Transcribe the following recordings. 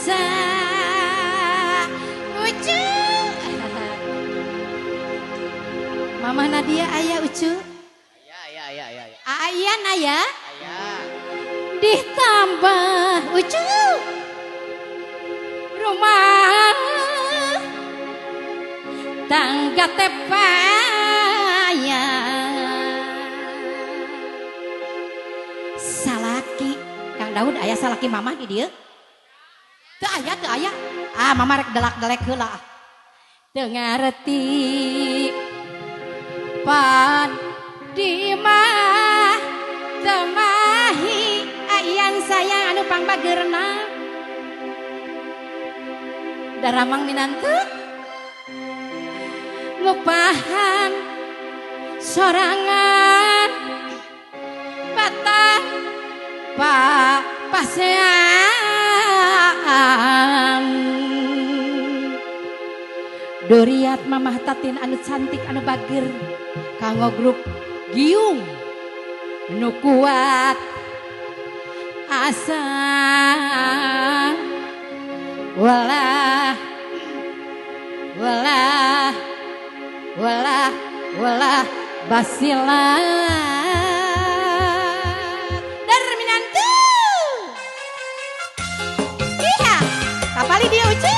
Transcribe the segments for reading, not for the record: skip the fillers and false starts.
Susah Ucu. Mama Nadia aya Ucu? Aya aya aya aya. Aya naya? Aya. Ditambah Ucu. Rumah tangga tepaya. Salaki Kang Daud aya salaki mamah di dieu? Teu aya, teu aya. Ah, mama rek delak-delek heula. Teu ngareti pan di mah temahi ayan sayang anu pangbageurna. Daramang minantu ngupahan sorangan patah pa pasean. Doriat mamah Tatin anu cantik anu bager kanggo grup Giung nu kuat asa walah walah walah walah basilat dar minantu. Iya, kapali dia Ucu.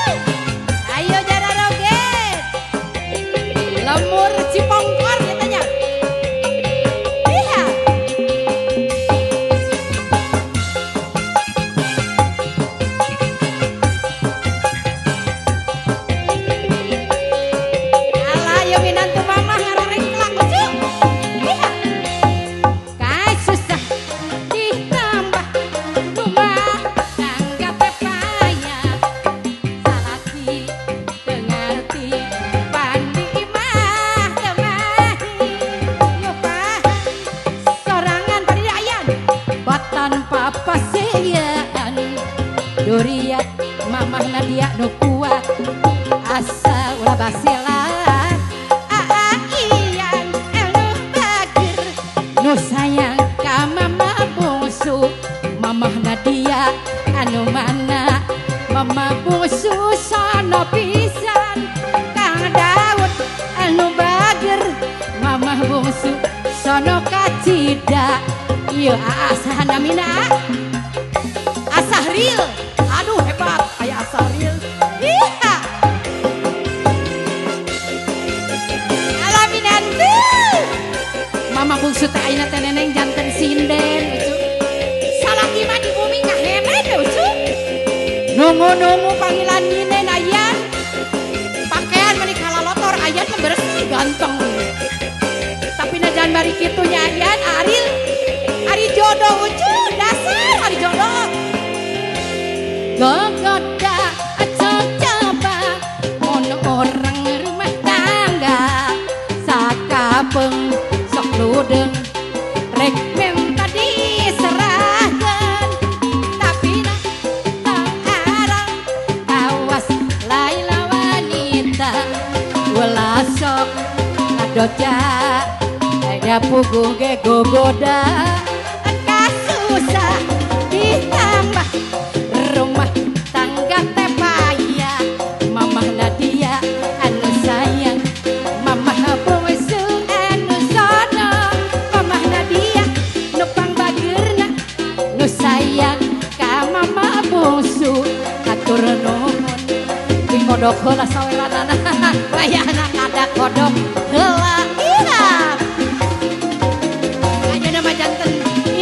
Ayo jara roget. Lemur Cipongkor katanya. Iya. Alah, yo minantu mama ngararengklak Ucu. Iya. Kai susah ditambah rumah tangga pepaya. Salaki dengarti pandi imah temahi ngupahan sorangan tadi ayan batan papasean. Duriat mamah Nadia nu kuat asa ulah basilat. Aa iyan anu bager nu sayang ka mama bungsu. Mamah Nadia anu mana mama bungsu sono pisan. Kang Daud anu bager mamah bungsu sono kacida. Ieu aa saha namina? Asahril. Aduh hebat aya Asahril. Iya. Alaminantu. Mama bungsu teh ayeuna teh neneng janten sinden Ucu. Salaki mah di bumi ngahenen Ucu. Nunggu-nunggu panggilan ninen ayan. Pakaian meni kalalotor ayan mah bersih ganteng. Tapi najan bari kitu nya ayan Aril. Ari jodoh Ucu, dasar ari jodoh. Gogoda coba mun orang rumah tangga sakapeng sok ludeng rek minta diserahkan tapi nah tang arang awas laila wanita ulah sok ngadoca aya puguh ge gogoda kasusah ditambah rumah tangga tepaya. Mamah Nadia anu sayang mamah bungsu anu sono. Mamah Nadia nu pangbageurna nu sayang ka mama bungsu. Hatur nuhun dikodok heula saweranana wayahna kada kodok heula. Iya. Ayeuna mah janten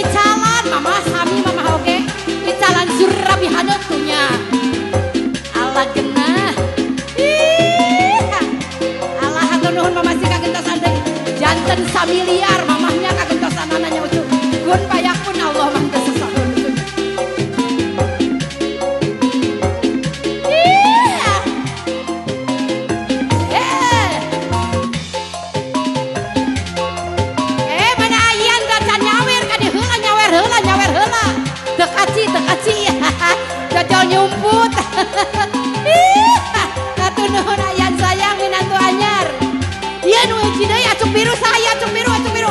icalan mama sami mama oge icalan surabi haneut nya. Ala genah. Ih. Alah hatur nuhun mama sih kagentosan deui. Janten samiliar mamahnya kagentosanana nya Ucu. Kun payakun Allah mah teu sesahun Ucu. Iya. Eh. Eh mana ayan da can nyawer ka di heula nyawer heula nyawer heula. Teu kaci teu kaci. Jajal nyumput. Ih, hatur nuhun ayan sayang minantu anyar. Ieu nu hiji deui acuk biru saya acuk biru acuk biru.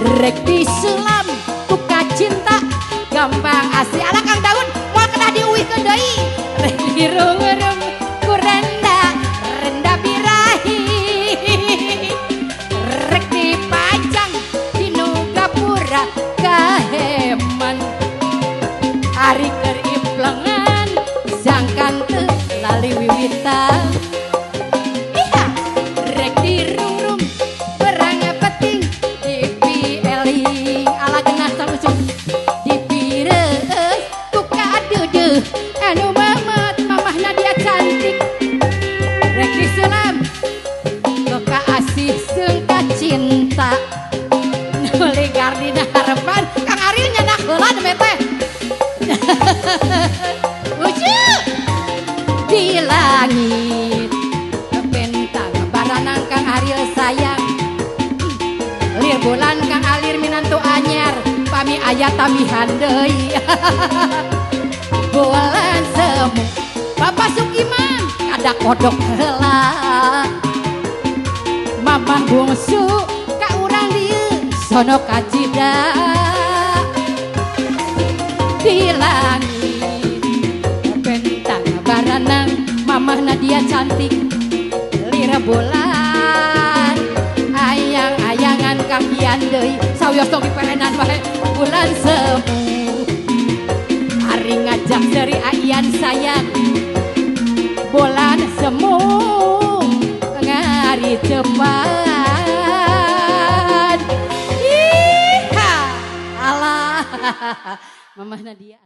Rek disulam ku kacinta gampang asli. Ala Kang Daun moal kena diuihkeun deui. Rek dirungrung ku renda renda birahi. Rek dipajang dinu gapura kaheman. Ari keur implengan sangkan teu lali wiwitan. Iya, rek dirungrung berang penting dipieling. Ala genah sausuk dipireus ku kadeudeuh anu mamat mamahna dia cantik. Rek disulam ku kaasih seung kacinta nuli gardina harapan. Kang Ariel nyandak heula demi teh. Ucu di langit bentang baranang Kang Ariel sayang. Lir bulan Kang Alir minantu anyar pami aya tambihan deui. Bulan semu Bapak Sukiman kada kodok heula. Mamah bungsu ka urang dieu sono kacida. Di langit bentang baranang mamah Nadia cantik. Lira bulan ayang-ayangan kakian deui sawios tong diperenan wae. Bulan semu ari ngajak seri aian sayang. Bulan semu ngari cepat. Iha, alah, Mamah Nadia.